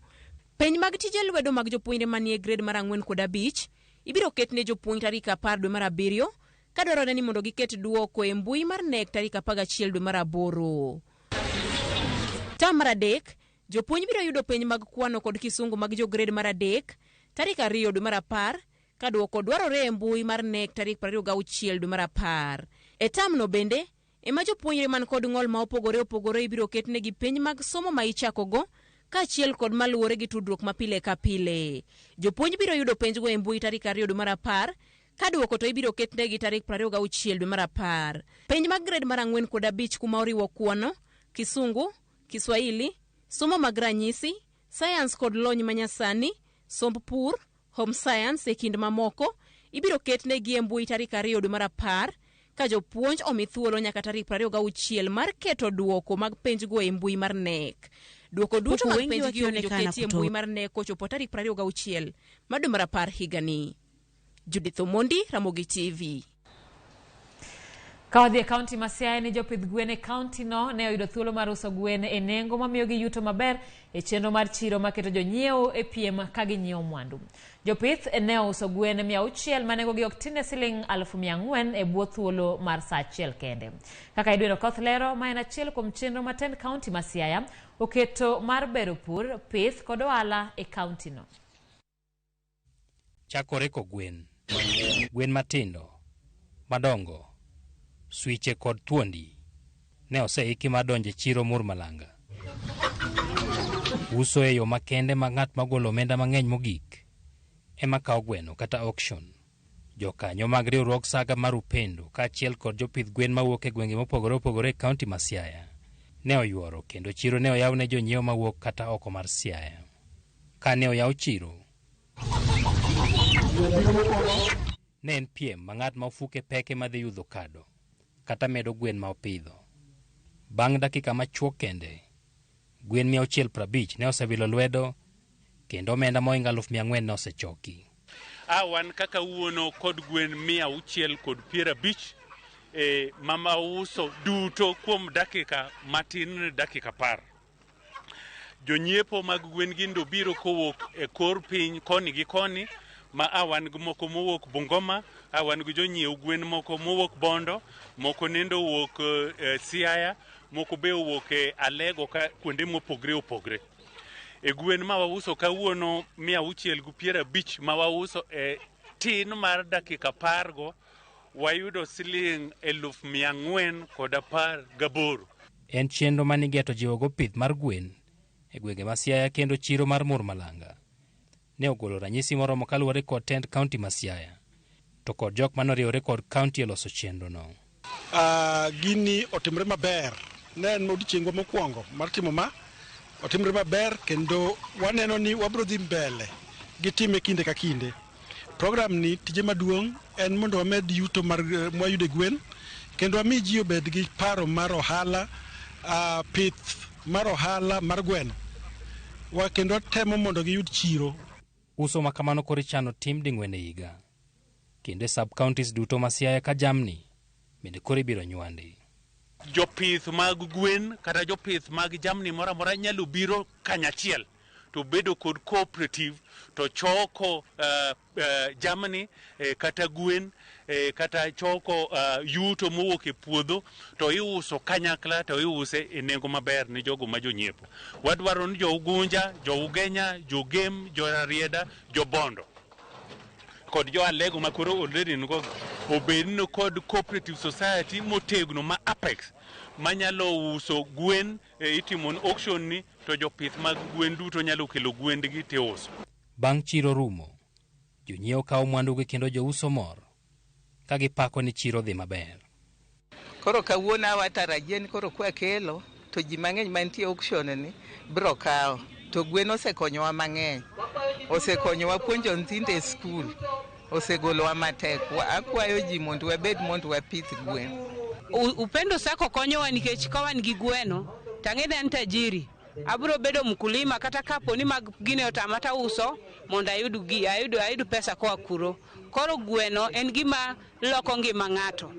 Penj mag tije lwedo mag jopuonjre manie grade mar 4 kod 5 ibiro ket ne jopuonj tarik 10 dwe mar 7 ka dwarore ni mondo giket duoko e mbui mar KNEC tarik 11 dwe mar 8. Tam mar 3, jopuonj biro yudo penj mag kwano kod kisungu mag jo grade mar 3 tarik 2 dwe mar 10 ka duoko dwarore e mbui mar KNEC tarik 26 dwe mar 10. E tamno bende ema jopuonjre man kod ng'ol ma opogore opogore ibiro ketnegi penj mag somo ma ichakogo kaachiel kod maluwore gi tudruok ma pile ka pile. Jopuonj biro yudo penjgo e mbui tarik 2 dwe mar 10 ka duoko to ibiro ketnegi tarik 26 dwe mar 10. Penj mag grade mar 4 kod 5 kuma oriwo kwano, kisungu, Kiswahili, somo mag ranyisi, sayans kod lony manyasani, somb pur, home science e kind mamoko ibiro ketnegi e mbui tarik 2 dwe mar 10 ka jopuonj omi thuolo nyaka tarik 26 mar keto duoko mag penjgo e mbui mar KNEC. Duoko duto mag penjgi owinjo keti e mbui mar KNEC kochopo tarik 26 mar dwe mar 10 higani. Judith Omondi, Ramogi TV.
Ka wadhi e kaunti ma Siaya ni jopidh gwen e kaunti no ne oyudo thuolo mar uso gwen e nengo mamiyogi yuto maber e chenro mar chiro maketo jonyiewo e piem ka ginyiewo mwandu. Jopith ne ouso gwen 600 ma nengogi ok tin ne siling 400,000 e bwo thuolo mar saa achiel kende. Kaka Edwin Okoth lero, ma en achiel kuom chenro ma tend kaunti ma Siaya oketo mar bero pur, pith kod ohala e kaunti no.
Chakore ko gwen, gwen matindo, madongo, swiche kod thuondi ne oseiki mar donjo e chiro Murmalanga. Uso e yo makende ma ng'at magolo omenda mang'eny mogik ema kawo gweno kata auction. Jokanyo mag riwruog Saga mar Upendo kaachiel kod jopidh gwen mawuok e gwenge mopogore opogore e kaunti ma Siaya ne oyuoro kendo chiro ne oyaw ne jonyiewo mawuok kata oko mar Siaya. Kane oyaw chiro, ne en piem ma ng'at ma ofuke peke madhi yudho kado kata medo gwen ma opidho. Bang' dakika machuok kende, gwen 650 ne osewilo lwedo kendo omenda mohingo 400,000 ne osechoki.
Wan kaka wuono kod gwen 650 mama uso duto kuom dakika matin, dakika 10. Jonyiepo mag gwen gi ndo biro kowuok e kor piny koni gi koni, ma wan gi moko mowuok Bungoma, wan gi jonyiew gwen moko mowuok Bondo, moko nendo owuok Siaya, moko be owuok e Alego ka kuonde mopogre opogre. E gwen ma wauso kawuono 650 ma wauso e tin mar dakika 10 go, wayudo siling 418,000.
En chenro manigeto jiwogo pith mar gwen e gwenge ma Siaya kendo chiro mar Murmalanga ne ogolo ranyisi moromo kaluwore kod tend kaunti ma Siaya to kod jok manoriwore kod kaunti e loso chenro no.
Gini otimre maber. Ne en odiechiengwa mokwongo mar timo ma, otimre maber kendo waneno ni wabiro dhi mbele gi time kinde ka kinde. Program ni tije maduong' en mondo wamed yuto mar mwayudo e gwen kendo wami ji obed gi paro mar ohala, pith mar ohala mar gweno. Wa kendo watemo mondo giyud chiro.
Uso ma kamano koro ichano tim ding'wen e higa. Kendo e sub counties duto ma Siaya ka jamni bende koro ibiro nywandi.
Jopith mag gwen kata jopith mag jamni moro amora nyalo biro kanyachiel to bedo kod cooperative to choko jamni kata gwen kata choko yuto mowuok e puodho to iuso kanyakla to iuse e nengo maber ne jogo ma jonyiepo. Wadwaro ni jo Ugunja, jo Ugenya, jo Gem, jo Rarieda, jo Bondo kod jo Alego ma koro already nigo obed ni kod cooperative society motegno ma Apex manyalo uso gwen, itimo auction ni to jopith mag gwen duto nyalo kelo gwendgi tiuso.
Bang' chiro rumo, jonyiewo kawo mwandugi kendo jouso mor ka gipako ni chiro dhi maber.
Koro kawuono watarajia ni koro kwakelo to ji mang'eny mantie auction ni biro kawo. To gwen osekonyowa mang'eny, osekonyowa puonjo nyithindo e skul, osegolowa matek. Akwayo ji mondo wabed mondo wapith gwen.
Upendo Sacco konyowa nikech ka wan gi gweno tang'e ni an tajiri, abiro bedo mkulima kata kapo ni mag gine otama tauso mondo ayud pesa koa kuro. Koro gweno en gima loko ngima ng'ato.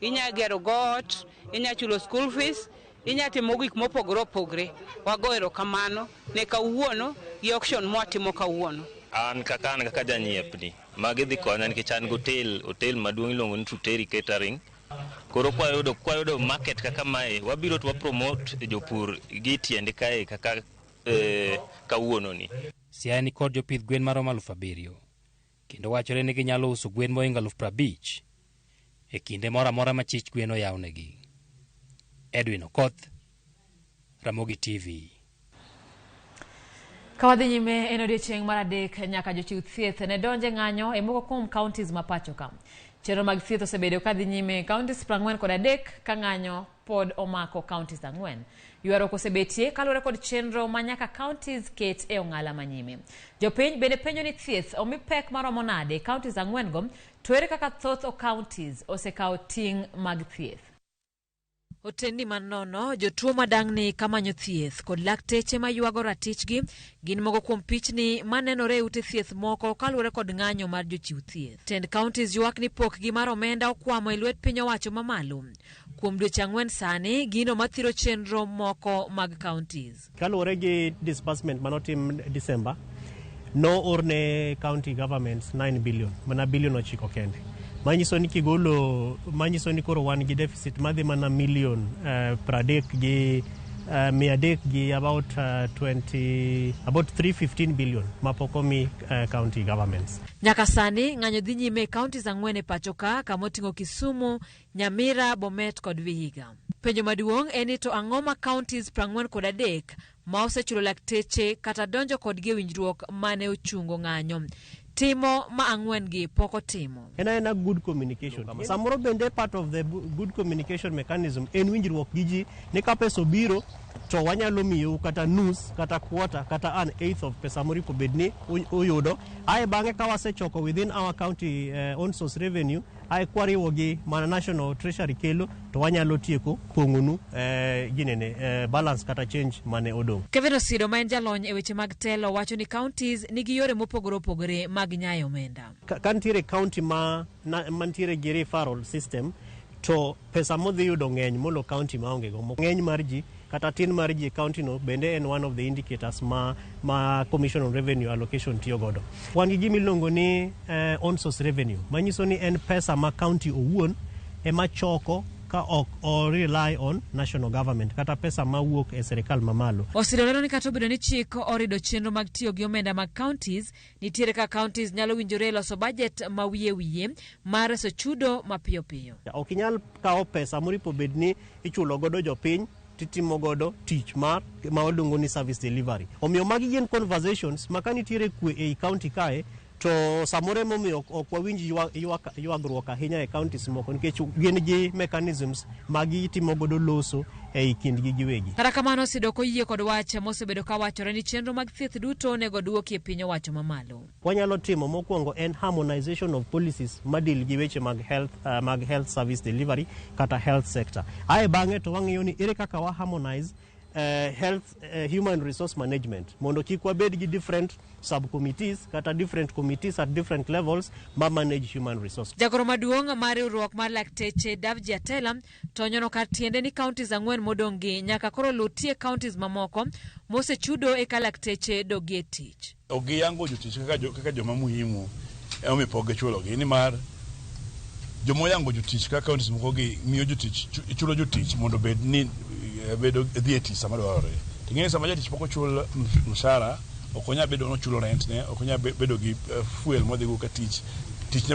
Inya gero got, inya chulo school fees, inya timo gik mopogore opogore. Wago erokamano ne kawuono gi auction mwatimo kawuono.
An kaka janyiepni, magi dhi konya nikech an gi hotel maduong' iluongo ni Truteri Catering. Koro kwayudo market kaka mae, wabiro to wapromote jopur gi tiende kae kaka kawuono ni.
Siaya ni kod jopith gwen maromo 7,000 kendo wachore ni ginyalo uso gwen mohingo 50,000 e kinde moro amora ma chich gwen oyawnegi. Edwin Okoth, Ramogi TV.
Ka wadhi nyime en odiechieng' mar 3 nyaka jochiw thieth ne donje ng'anyo e moko kuom counties ma pacho ka. Chenro mag thieth osebedo ka dhi nyime e counties 43 ka ng'anyo pod omako counties 4. Ywaruok osebetie kaluwore kod chenro ma nyaka counties ket e ong'ala manyime. Jopiny bende penjo ni thieth omi pek maromo nade e counties 4 go, to ere kaka thoth counties osekawo ting' mag thieth. Otendni manono, jotuo madang'ni kamanyo thieth kod lakteche maywago ratichgi gin moko kuom pichni manenore e ute thieth moko kaluwore kod ng'anyo mar jochiw thieth. Tend counties ywak ni pokgi mar omenda okwamo e lwet piny owacho mamalo. Kuom dweche 4 sani, gino mathiro chenro moko mag counties.
Kaluwore gi disbursement manotim December, no orne county governments 9 billion, mana billion 9 kende. Manyiso ni kigolo, manyiso ni koro wan gi deficit madhi mana million 30 gi 300 gi about 20 about 315 billion mapok omi county governments.
Nyaka sani ng'anyo dhi nyime e counties 4 e pacho ka kamoting'o Kisumu, Nyamira, Bomet kod Vihiga. Penjo maduong' en ni to ang'o ma counties 43 ma osechulo lakteche kata donjo kodgi e winjruok mane ochungo ng'anyo timo ma 4 gi pok otimo.
En aena good communication. Samoro bende part of the good communication mechanism en winjruok gi ji ni ka pesa obiro to wanyalo miyou kata nus kata quarter kata an eighth of pesa moripo bed ni uyudo. Ae bang'e ka wasechoko within our county own source revenue Ae kwariwo gi mana National Treasury kelo to wanyalo tieko pong'onu ginene balance kata change mane odong'.
Kevin Osido ma en jalony e weche mag telo wacho ni counties nigi yore mopogore opogore mag nyayo omenda.
Ka nitiere county ma mantiere gi referral system to pesa modhi yudo ng'eny molo county maonge go. Ng'eny mar ji kata tin mar ji e county no bende en one of the indicators ma Commission on Revenue Allocation tiyo godo. Wan gi gima iluongo ni own source revenue, manyiso ni en pesa ma county owuon ema choko ka ok o rely on national government kata pesa mawuok e sirikal mamalo.
Osido lero ni kata obedo ni chik orido chenro mag tiyo gi omenda mag counties, nitiere ka counties nyalo winjore e loso budget ma wiye wiye mar reso chudo mapiyo piyo.
Ok inyal kawo pesa moripo bed ni ichulo godo jopiny titimo godo tich mar ma waluongo ni service delivery. Omiyo magi gin conversations ma ka nitiere kwe ei county kae to samoro emomiyo ok wawinj ywagruok ahinya e counties moko nikech gin gi mechanisms ma gitimo godo loso ei kindgi giwegi.
Kata kamano Osido ok oyie kod wach mosebedo ka wachore ni chenro mag thieth duto onego duoki e piny owacho mamalo.
Wanyalo timo mokwongo en harmonization of policies madil gi weche mag health service delivery kata health sector. Ae bang'e to wang'iyo ni ere kaka wa harmonize health human resource management mondo kik wabed gi different subcommittees kata different committees at different levels ma manage human resource.
Jagoro maduong' mar riwruok mar lakteche Davji Atela to onyono kar tiende ni counties 4 modong' gi nyaka koro lutie counties mamoko mosechudo eka lakteche dogie tich.
Ok giyango jotich kaka joma muhimu emomiyo pok gichulogi nimar joma oyango jotich kaka counties moko gi miyo jotich ichulo jotich mondo obed ni bedo dhi e tich sama dwarore. To ing'e ni sama jatich pok ochul mshahara ok onyal bedo nochulo rent ne, ok onyal bedo gi fuel modhigo ka tich, tich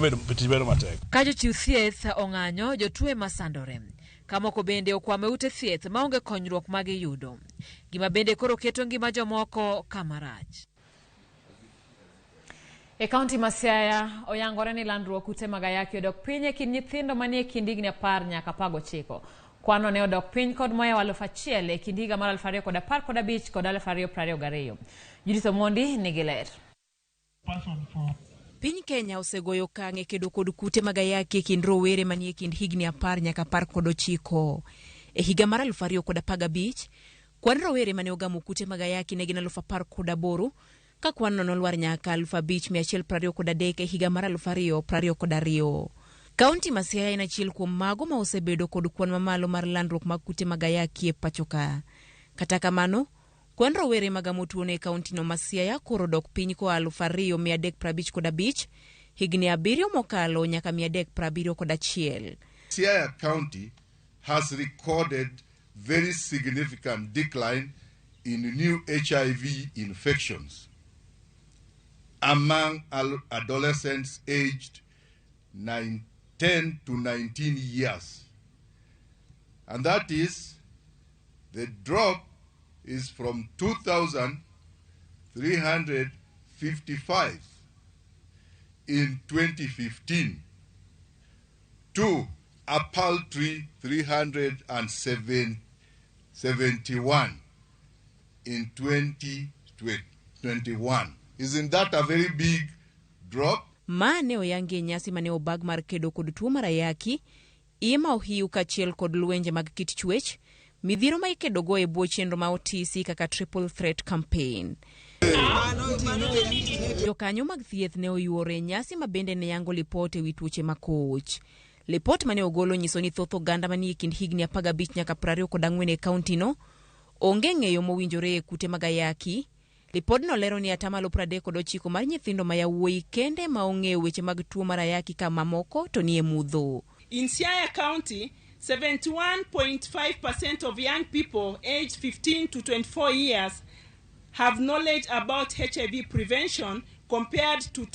bedo matek.
Ka jochiw thieth ong'anyo, jotuo ema sandore. Kamoko bende okwamo e ute thieth maonge konyruok ma giyudo. Gima bende koro keto ngima jomoko kama rach. E kaunti ma Siaya oyangore ni landruok ute mag ayaki odok piny e kind nyithindo manie kind higni 10 nyaka 19. Kwano ne odok piny kod moya 1000 e kind higa mar 2015 kod 2022. Judith Omondi nigi ler.
Piny Kenya osegoyo okang' e kedo kod kute mag ayaki e kind rowere manie kind higni 10 nyaka 19. E higa mar 2015, kwan rowere mane ogamo kute mag ayaki ne gin 18,000 ka kwanno nolwar nyaka 5,123 e higa mar 2022. Kaunti ma Siaya en achiel kuom mago ma osebedo kod kwan mamalo mar landruok mag kute mag ayaki e pacho ka. Kata kamano, kwan rowere magamo tuono e kauntino ma Siaya koro dok piny koa 2,355 higni 7 mokalo nyaka 371.
Siaya County has recorded very significant decline in new HIV infections among adolescents aged 10 to 19 years. And that is, the drop is from 2,355 in 2015 to a paltry 371 in 2021. Isn't that a very big drop?
Ma ne oyangi e nyasi mane obag mar kedo kod tuo mar ayaki, iye ma ohiu kaachiel kod lwenje mag kit chwech, midhiero ma ikedogo e bwo chenro ma otisi kaka Triple Threat Campaign. Jokanyo mag thieth ne oyuoro e nyasi ma bende ne yango lipot ewi tuoche makoch. Lipot mane ogolo nyiso ni thoth oganda manie kind higni 15 nyaka 24 e kauntino onge ng'eyo mowinjore e kute mag ayaki. Lipodno lero ni 39% mar nyithindo ma yawuoyi kende ma ong'eyo weche mag tuo mar ayaki ka mamoko to nie mudho.
In Siaya County, 71.5% of young people aged 15 to 24 years have knowledge about HIV prevention compared to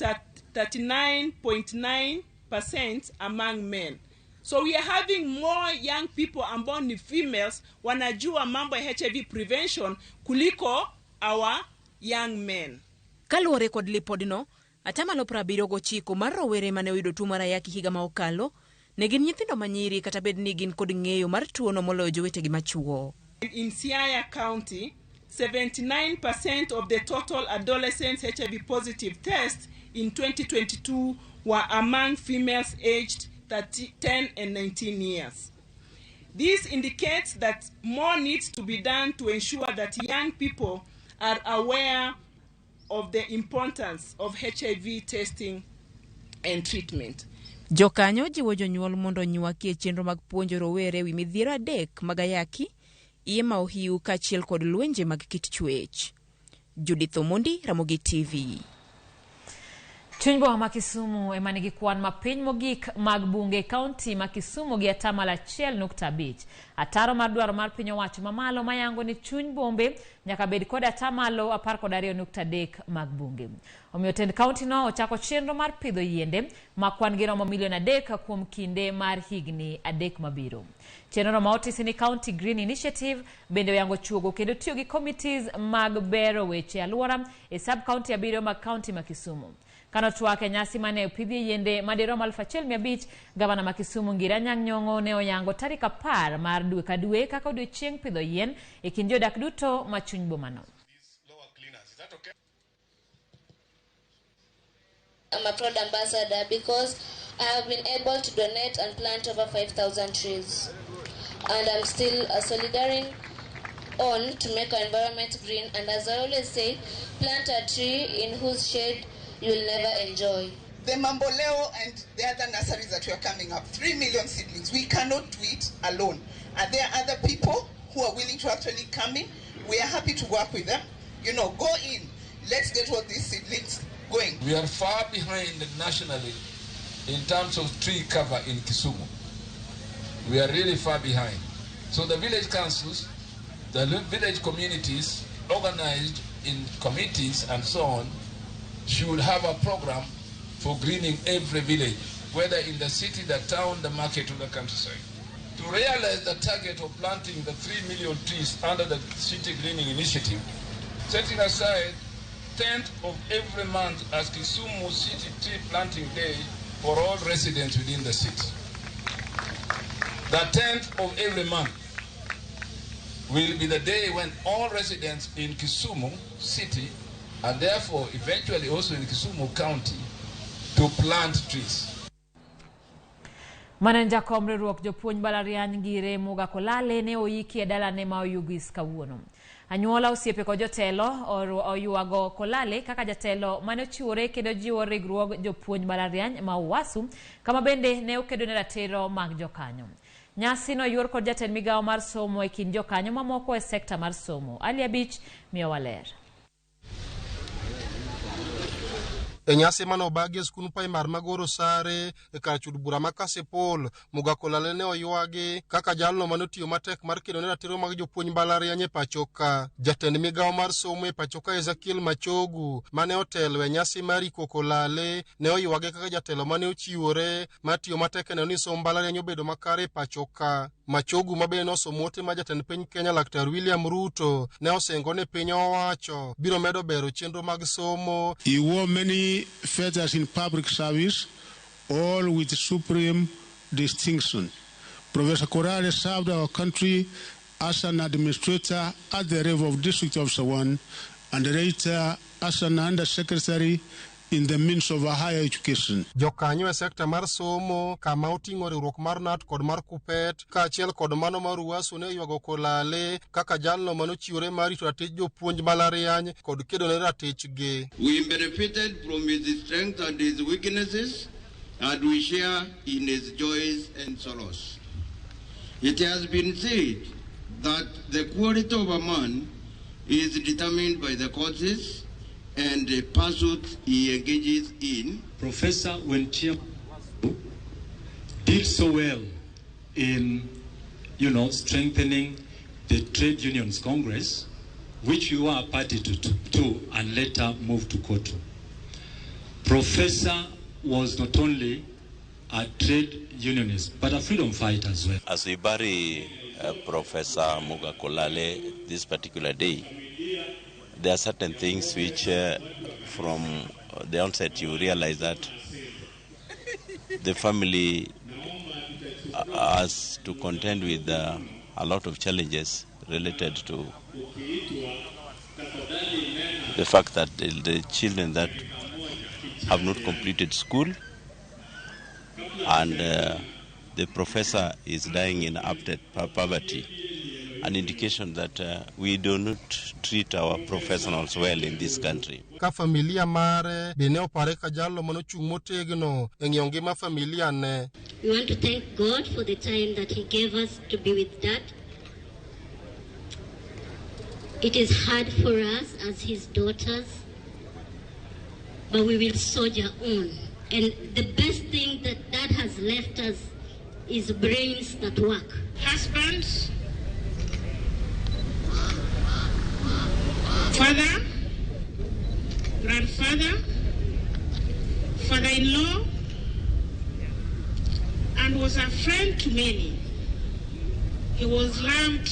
39.9% among men. So we are having more young people ambao ni females wanajua mambo ya HIV prevention kuliko our young men.
Kaluwore kod lipodno, 79% mar rowere mane oyudo tuo mar ayaki higa ma okalo ne gin nyithindo manyiri kata bed ni gin kod ng'eyo mar tuono moloyo jowetegi machuo.
In Siaya County, 79% of the total adolescent HIV positive tests in 2022 were among females aged 10 and 19 years. This indicates that more needs to be done to ensure that young people are aware of the importance of HIV testing and treatment.
Jokanyo jiwo jonyuol mondo onywaki e chenro mag puonjo rowere ewi midhiero adek mag ayaki, iye ma ohiu kaachiel kod lwenje mag kit chwech. Judith Omondi, Ramogi TV.
Chuny boma ma Kisumu ema nigi kwan mapiny mogik mag bunge e kaunti ma Kisumu gi atamalo 1.5. Ataro mar dwaro mar piny owacho mamalo mayango ni chuny bombe nyaka bed kod atamalo 12.3 mag bunge. Omiyo tend kaunti no ochako chenro mar pidho yiende ma kwan gi romo milion 3 kuom kinde mar higni 3 mabiro. Chenro ma otisi ni County Green Initiative bende oyango chuogo kendo tiyo gi committees mag bero weche alwora e sub county 7 mag kaunti ma Kisumu. Kano twak e nyasi mane opidhie yiende madirom 1500, gavana ma Kisumu Ngira Anyang' Nyong'o ne oyango tarik 10 mar dwe ka dwe kaka odiochieng' pidho yien e kind jodak duto ma chuny bomano.
I'm a proud ambassador because I have been able to donate and plant over 5,000 trees. And I'm still solidaring on to make our environment green. And as I always say, plant a tree in whose shade you will never enjoy.
The Mamboleo and the other nurseries that we are coming up, 3 million seedlings. We cannot do it alone. Are there other people who are willing to actually come in? We are happy to work with them. You know, go in. Let's get all these seedlings going.
We are far behind nationally in terms of tree cover in Kisumu. We are really far behind. So the village councils, the village communities organized in committees and so on, should have a program for greening every village, whether in the city, the town, the market, or the countryside. To realize the target of planting the 3 million trees under the City Greening Initiative, setting aside 10th of every month as Kisumu City Tree Planting Day for all residents within the city. The 10th of every month will be the day when all residents in Kisumu City, and therefore eventually also in Kisumu County, to plant trees.
Mane jakom riwruok jopuonj mbalariany Ngire Muga Kolale ne oiki e dalane ma Oyugis kawuono. Anyuola, osiepe kod jotelo oywago Kolale kaka jatelo mane ochiwore kendo jiwo riwruog jopuonj mbalariany ma UASU, kama bende ne okedo ne ratiro mag jokanyo. Nyasi no yuor kod jatend migawo mar somo e kind jokanyo mamoko e sekta mar somo. Ali Abich miyowa ler.
E nyasi mane obagi e skund primar ma Goro Sare e kar chud bura ma Kasipul, Muga Kolale ne oywagi kaka jalno mane otiyo matek mar kedo ne ratiro mag jopuonj mbalariany e pacho ka. Jatend migawo mar somo e pacho ka Ezekiel Machogu mane otelo e nyasi mar iko Kolale ne oywage kaka jatelo mane ochiwore mar tiyo matek e neno ni somb mbalariany obedo makare e pacho ka. Machogu ma bende nosomo ote ma jatend piny Kenya Laktar William Ruto ne osingo ni piny owacho biro medo bero chenro mag somo.
He wore many feathers in public service, all with supreme distinction. Professor Kolale served our country as an administrator at the level of District Officer 1 and later as an undersecretary in the Ministry of Higher Education.
Jokanyo e sekta mar somo kama oting'o riwruok mar KNUT kod mar KUPPET kaachiel kod mano mar UASU ne oywago Kolale kaka jalno manochiwore mar rito ratich jopuonj mbalariany kod kedo ne ratichgi.
We benefited from his strength and his weaknesses, and we share in his joys and sorrows. It has been said that the quality of a man is determined by the causes and the pursuits he engages in.
Professor Wenchia did so well in, strengthening the Trade Unions Congress, which we were a party to and later moved to COTU. Professor was not only a trade unionist, but a freedom fighter as well.
As we bury Professor Muga Kolale this particular day, there are certain things which from the onset you realize that the family has to contend with a lot of challenges related to the fact that the children that have not completed school, And the professor is dying in abject poverty, an indication that we do not treat our professionals well in this country.
Ka familia mare be ne opare ka jalno manochung' motegno e ng'iyo ngima familia ne.
We want to thank God for the time that He gave us to be with Dad. It is hard for us as his daughters, but we will soldier on. And the best thing that Dad has left us is brains that work.
Husband, father, grandfather, father-in-law, and was a friend to many. He was loved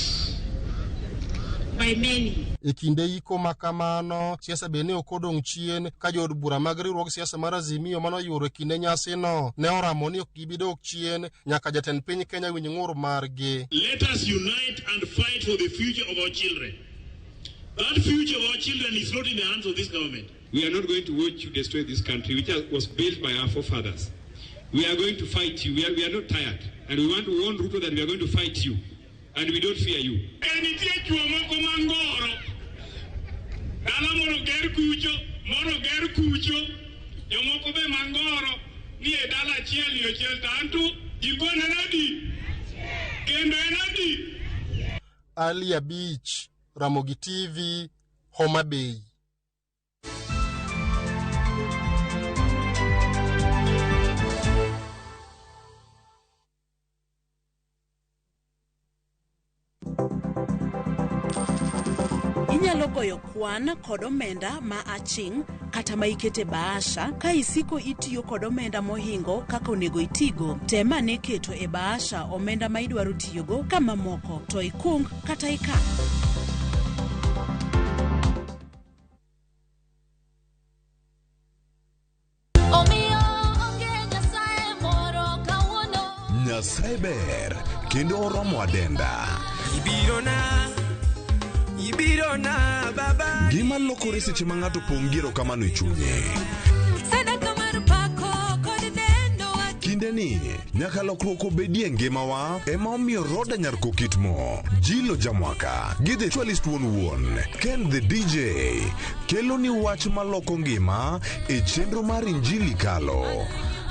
by many.
E kinde iko ma kamano, siasa be ne ok odong' chien ka jood bura mag riwruog siasa mar Azimio manoyuoro e kinde nyasino ne oramo ni ok gibi dok chien nyaka jatend piny Kenya winj ng'ur margi.
Let us unite and fight for the future of our children. That future of our children is not in the hands of this government.
We are not going to watch you destroy this country, which was built by our forefathers. We are going to fight you. We are not tired. And we want to warn Ruto that we are going to fight you. And we don't fear you.
Nitie chuo moko mangoro. Dala moro ger kucho, moro ger kucho. Jomoko be mangoro ni e dala achiel ni achiel to anto jikon en adi? Kendo en adi?
Ali Abich, Ramogi TV, Homa Bay.
Inyalo goyo kwan kod omenda ma aching' kata ma ikete bahasha ka isiko itiyo kod omenda mohingo kaka onego itigo. Tem ane keto e bahasha omenda ma idwaro tiyogo ka mamoko to ikung kata ikan.
Nyasaye ber kendo oromo adenda.
Ibirona baba.
Gima lokore seche ma ng'ato pong' gi erokamano e chunye.
Sadaka mar pako kod dendo.
Kinde ni nyaka lokruok obedie ngimawa ema omiyo Roda Nyar Kokitmo, Jilo Jamwaka gi The Ritualist wuon wuon, Ken the DJ kelo ni wach maloko ngima e chenro mar Injili Kalo.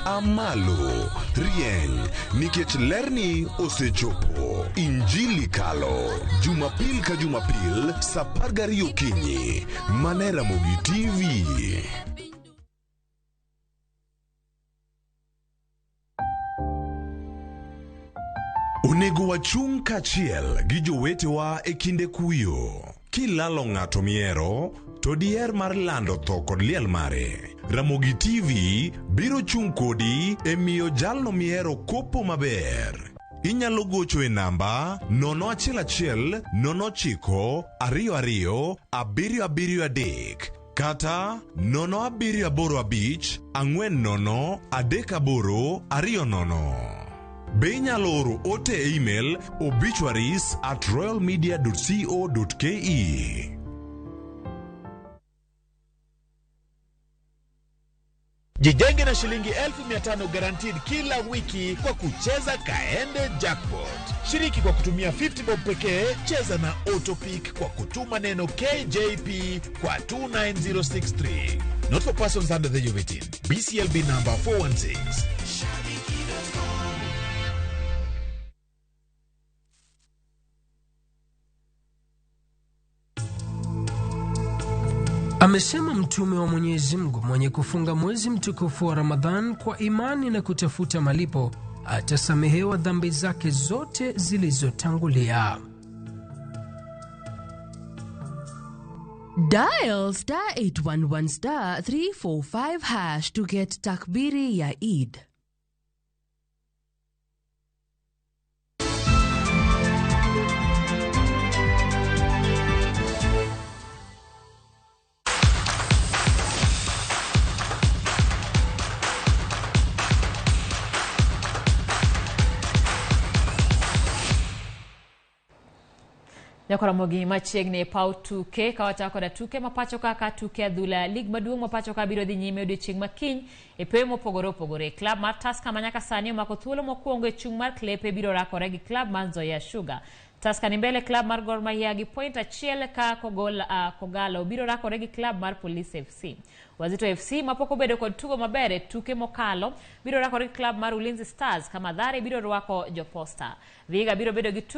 Amalo, rieny, nikech lerni osechopo. Injili Kalo, Jumapil ka Jumapil, saa 12 okinyi, mana e Ramogi TV. Onego wachung' kaachiel gi jowetewa e kinde kuyo. Kilalo ng'ato mihero, to diher mar lando tho kod liel mare. Ramogi TV biro chung' kodi e miyo jalno mihero kopo maber. Inyalo gocho e namba 011 09 22 773 kata 0785 40 38 20. Be inyalo oro ote e email obituaries@royalmedia.co.ke.
Jijenge na shilingi 1500 guaranteed kila wiki kwa kucheza Kaende Jackpot. Shiriki kwa kutumia 50 bob pekee, cheza na Autopick kwa kutuma neno KJP kwa 29063. Not for persons under the age of 18. BCLB number 416.
Amesema Mtume wa Mwenyezi Mungu, mwenye kufunga mwezi mtukufu wa Ramadhan kwa imani na kutafuta malipo atasamehewa dhambi zake zote zilizotangulia.
Dial star 811 star 345 hash to get Takbiri ya Eid.
Nyaka Ramogi machiegni e paw tuke ka wachako koda tuke ma pacho kaka tuke adhula lig maduong' ma pacho ka biro dhi nyime odiochieng' ma kiny e pewe mopogore opogore. Klab mar Tusker ma nyaka sani omako thuolo mokwongo e chung' mar klepe biro rakore gi klab mar Nzoia Sugar. Tusker ni mbele klab mar Gor Mahia gi point achiel ka Kogalo biro rakore gi klab mar Police FC. Wazito FC mapok obedo kod tugo maber e tuke mokalo biro rakore gi klab mar Ulinzi Stars ka Mathare biro rwako Joposta. Vihiga biro bedo gi tugo